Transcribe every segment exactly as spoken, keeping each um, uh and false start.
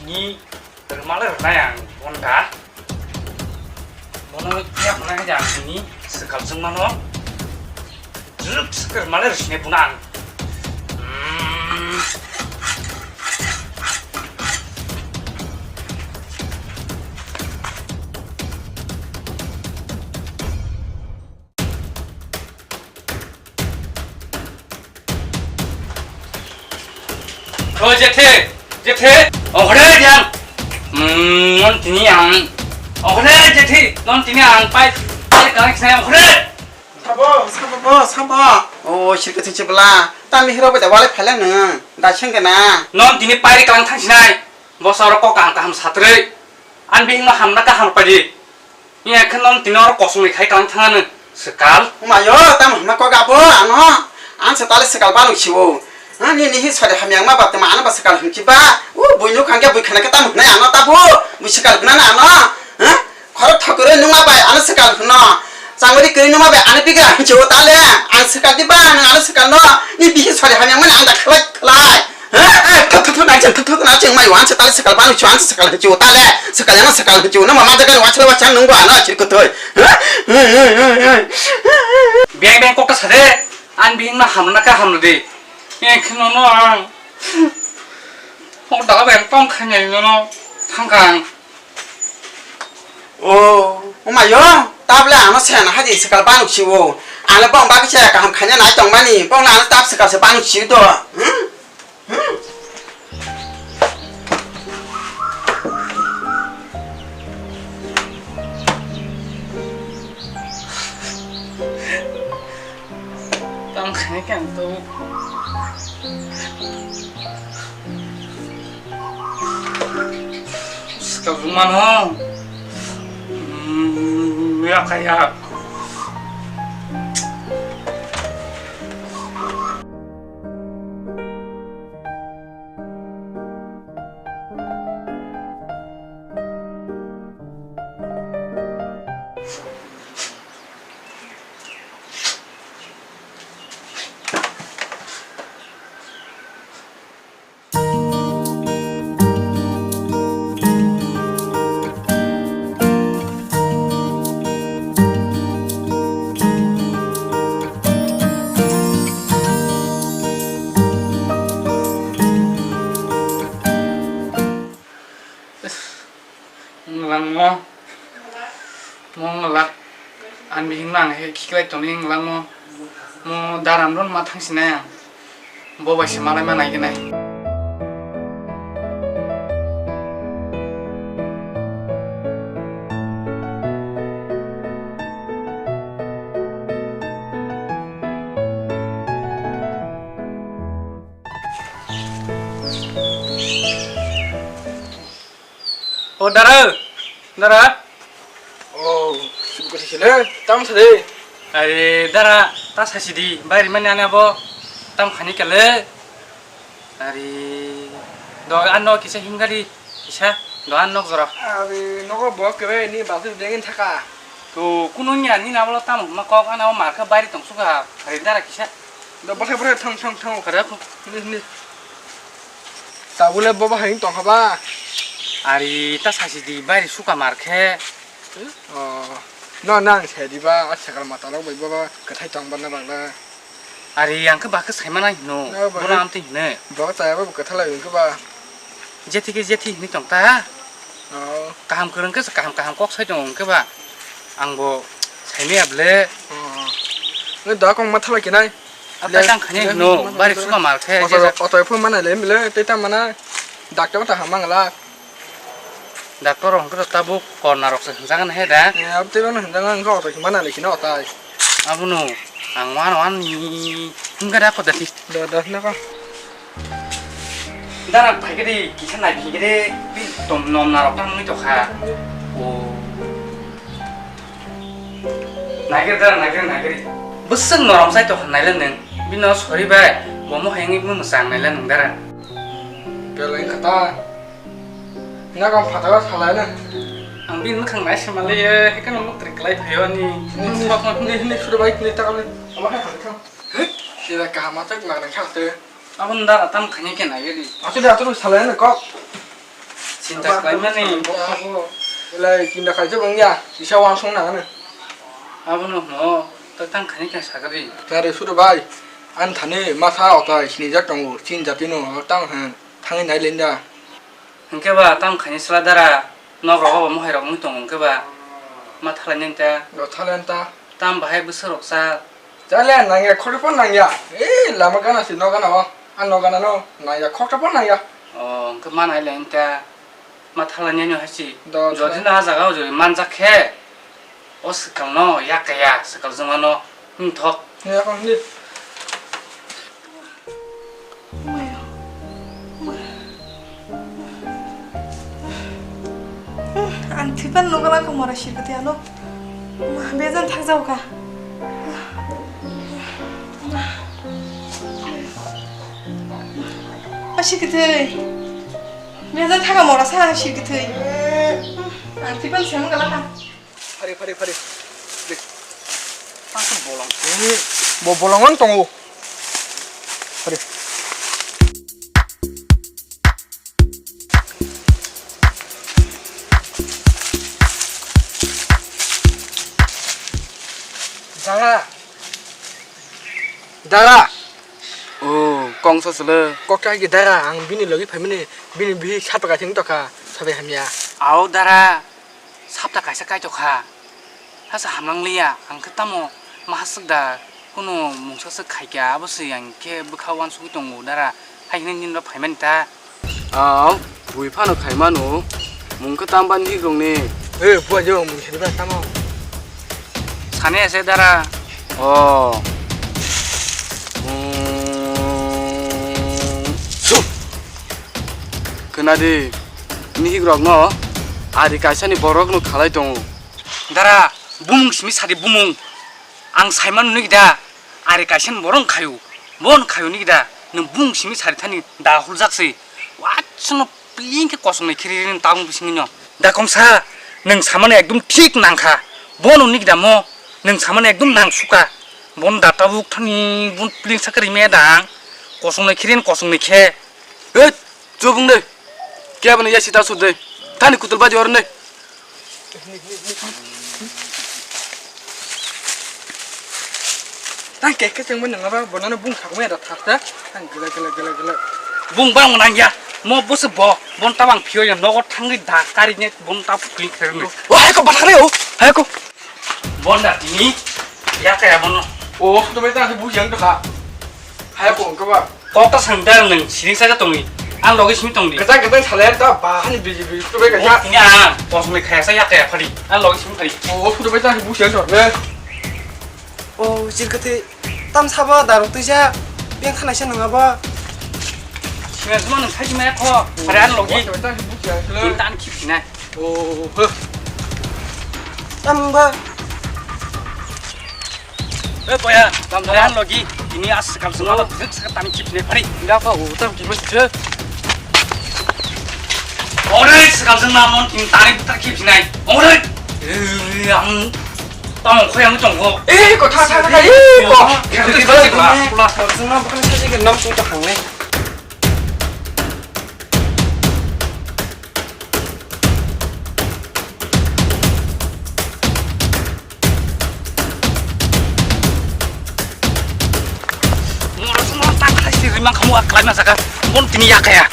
Ni rwmale rwnai ang bonda. Bono yapna haja ang tini swkal chwngmano. Jrwk swkal rwmale rwsine bono ang. Hmm. O jethe, jethe, ongkhore yang. Hmm, non tini ang. Ongkhore jethe, non tini ang pai, pai kang sinai ongkhore. Sabo, sabo, sabo. O, sirke singche bela. Tami hiro beda wale phela nung. Da sengke na. Non tini pai kang thang sinai. Bosa oro kok ang kaham satrei. An bihingno hamna kaham padi. Ni ekhe non tini oro kosongni khai kang thangano swkal. Mayo, tam hamna kok abo ano. An se tale swkal banu siwo. Ha, ni nihi sari hamyang ma bapte ma ano ba swkal hwnchi ba. U bui nuk hangke bui khana ke tam hwnai ano tabu. Bui swkal hwnana ano. Ha? Khoro thokoro numa bai ano swkal hwno. Changori kiri numa bai ano bigra hwnchi o tale. An swkal di ba nang ano swkal no. Ni bihi sari hamyang mani ang da khlai khlai. Thok thok thok nai thok thok nai cheng mai wan se tale swkal banu chwan se swkal hwnchi o tale. Swkal ano swkal hwnchi o no ma ma jaga wa chla wa chang nung ba ano chir kotoi. Beng beng kok ta sade. An bihing na hamna ka hamna de. Ni khno no ang. Hok daga beng pam khanya no no. Thangkang. O, o mayo, tabla ano sen haji swkal banuk siwo. Ano bong bagi se kaham khanya nai tongmani, bong ano tab swkal se banuk siwo do. Hmm? Hmm? Tang khaini khe ang tabuk swkang mano. Hmm, ya kaya. Langmo. Mo ngwlak. Ani bihikno ang he khiklai tongwi ngwlakmo. Mo daram rwno ma thangsinai ang. Bo bai se malai ma naigenai. O dara, dara. O, sibu kati sile, tam sade. Are dara, ta sasi di, bairi mani ane abo, tam khani kale. Are, do ano kisa himgari, kisa, do an nok jora. Are, nogo bo kebe ni basu dengin thaka. To, kuno ni ani na bolo tam ma kok ana o marka bairi tong suka. Are dara kisa. Do bothe bothe thang thang thang. Kare ko. Ni ni. Tabule bobo haing tongkha ba? Ari ta sasi di bairi suka mar khe. O, no nang se di ba, a sakal mata rok bai bobo kwthai tong barna bagla. Ari ang khe ba khe saima nai hino. No, ba bono khe amtwi hino. Bo chaya ba kwtha lai wngkhe ba. Jethi khe jethi hinwi tong ta. O. Kaham kwrwng khe kaham kaham kok sai tongo hwnkhe ba. Ang bo saimaya ble. O. Ngi da kong ma thalai kinai. Apa tang khani no, bari suka mar khe, oto, je oto phone mana le mile, tei ta mana, doctor ta hamang la. Doctor rok hwnkhe tabuk corona rok se hwnjagan he da. Ya, tei bang hwnjagan hwnkhe oto mana le kino otai. Abono, ang wan wan ni, hwnkhe da kota si. Da, da, na ka. Dara phai khe de, kisa nai phai khe de, bi tom nom narok tang mui tokha. O. Naikhe dara, naikhe, naikhe. Bwswk norom sai tokha naile nwng. Bino sori bai, bomo hai wngwi mwchang naile nwng dara. Belai kha ta. Nagam phataro salai na. Ang bini mwkhang nai se malai ye, hekeno muktrwi klai phaio ani. Ni, ni, sok ni, ni, suru bai, ni ta kali. Abo hai kha kha. Sida kaham atak nagrang kha te. Aboni dara tam khani khe nai di. Achu de, achu salai na kok. Chinta khlaimani. Belai chinta khaijak wngya, kisa uansuk nang ano. Abono hwno, tak tang khaini khe sakari. Tare suru bai, ani thani masa otai sinijak tongo, chin jatino tang hwn thangwi nai lenda. Hwnkhe ba tang khaini sla dara, nok rogo bo mohai rok wng tongo hwnkhe ba, ma thalai nang ta. Rok thalai ta. Tam bahai bwswk rok cha. Chale nangya, khoroksa pon nangya. Eh, lama gana si, no gana o. Ang no gana no, nangya, khoroksa pon nangya. O, hwnkhe ma nai le ta. Ma thalani no hasi. Do, jodi thala. Na jaga o jodi manjak khe, o swkang no yakaya, swkang joma no himthok. Ya, kong di. Ang thipan nugala ka mora sirkati ano. Ma, bejan thak jao ka. Asi kithei. Bejan thaka mora sa sirkithei. Ang thipan sem gala ka. Phari, phari, phari. Dek. Asa bolong. Bo bolongan tongo. Phari. Dara. Dara. O, kongsa sele. Kokta ki dara, ang bini logi phaimani, bini bihi sapta kaising tokha, sabai hamya. Ao dara. Sapta kaisa kaitok kha. Hasa hamlang liya, ang khe tamo ma haswk da, kunu mungsa swk khai kha, abo se yang khe bwkha uansugwi tongo dara, hai hwnwi nini no phaimani ta. Aw, bui phano khai mano, mung khe tam bani hikrokni. Eh, bua je mung sidi ba tamo. Sani ase dara. Oh. Hmm. Su. Kena di, ni hikrokno ari kaisani borokno khalai tongo. Dara, bumung simi sadi bumung. Ang saimano nigi da, ari kaisani borok khayu. Bon khayu nigi da, nwng bumung simi sadi thani da huljak si. Watsano pling khe kosong ni khiri tabung bisingni no. Da kongsa, nwng samano ekdom thik nangkha. Bono nigi da mo, nwng samano ekdom nang suka. Bon da tabuk thani bon pling sakari me dang. Kosong ni khiri kosong ni khe. Hei, chubung de. Kebani ya sita sut de. Thani kutul baji orne. Tang keke chengbo nang aba bonano bung sakmaya da thakta. Tang gila gila gila gila. Bung bang nang ya. Mo bosu bo. Bon tabang phiyo ya nogo thangwi da kari ne bon ta pukli kherni. O hai ko bathare o. Hai ko. Bon da tini. Ya kaya bono. O to bai ta bu yang to kha. Hai ko ko ba. Kok ta sang da nang siring sa tongni. Ang logi simi tongni. Kata kata salai ta ba hani biji biji to bai ka. Tini ang kosong ni khaya sa ya kaya phari. Ang logi simi phari. O to bai ta bu yang to. O, jirkati tam sabo darok tuja, beng thanai se nang abo. Singa suma nang sai sima kho, pare an logi. Tin tan khip sinai. O, ho. Tam ba. E boya, tam pare an logi. Ini as sekal suma lo, tan khip sinai pare. Enggak apa, o, tam khip sinai. Ore, sekal sung namon tin tari buta khip sinai. Ore, eh, ang tamo khoyang tongkho. Eh, ko tha tha tha, eh, ko. Khip sinai ba. Pula sekal sung namon bukan saja ke nam sung tak hangne. Moro sung moro tak hai si rimang kamu aklai ma saka. Bon tini ya kaya.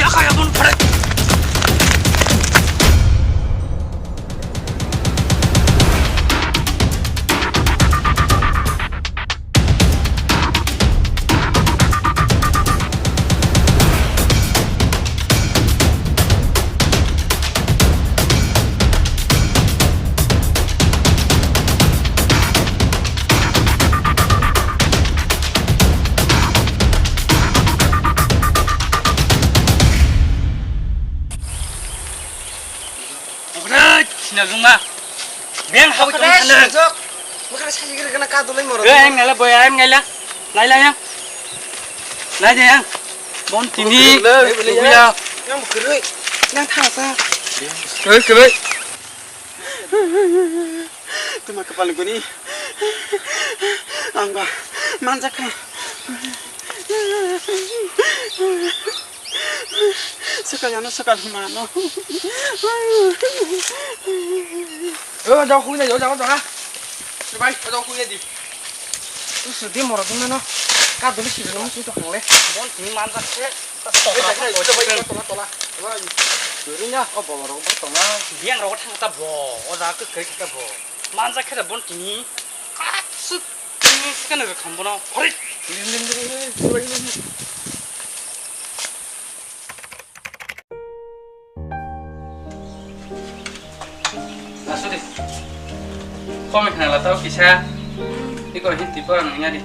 Ya kaya bon pare. Okhrai, sinajwngma. Beng hawi tong sale. Sinajwk. Bukhara sajigir gana ka dulai moro. Eh, ang nala boy, ang nala. Nai la yang. Nai de yang. Bon tini. Buya. Yang bukhari. Yang thasa. Eh, kere. Tuma kapal guni. Ang ba manjak kha. Swkal ano swkal hwnma ano. O, jao, hui na, jao, jao, jao. Bai, jao, hui na di. Tu sudi morot dum no. Ka duli sidi no musi to hangle. Bon tini manjak se. Tola, tola, tola. Duri na, o bolo rok bo tola. Biang rok thang ta bo, o ja ke kai ta bo. Manjak khe bon tini. Asuk tini kan rok kham bono. Hori. Asuri. Kome khna la tao kisa. Iko hin tipo ang ngari.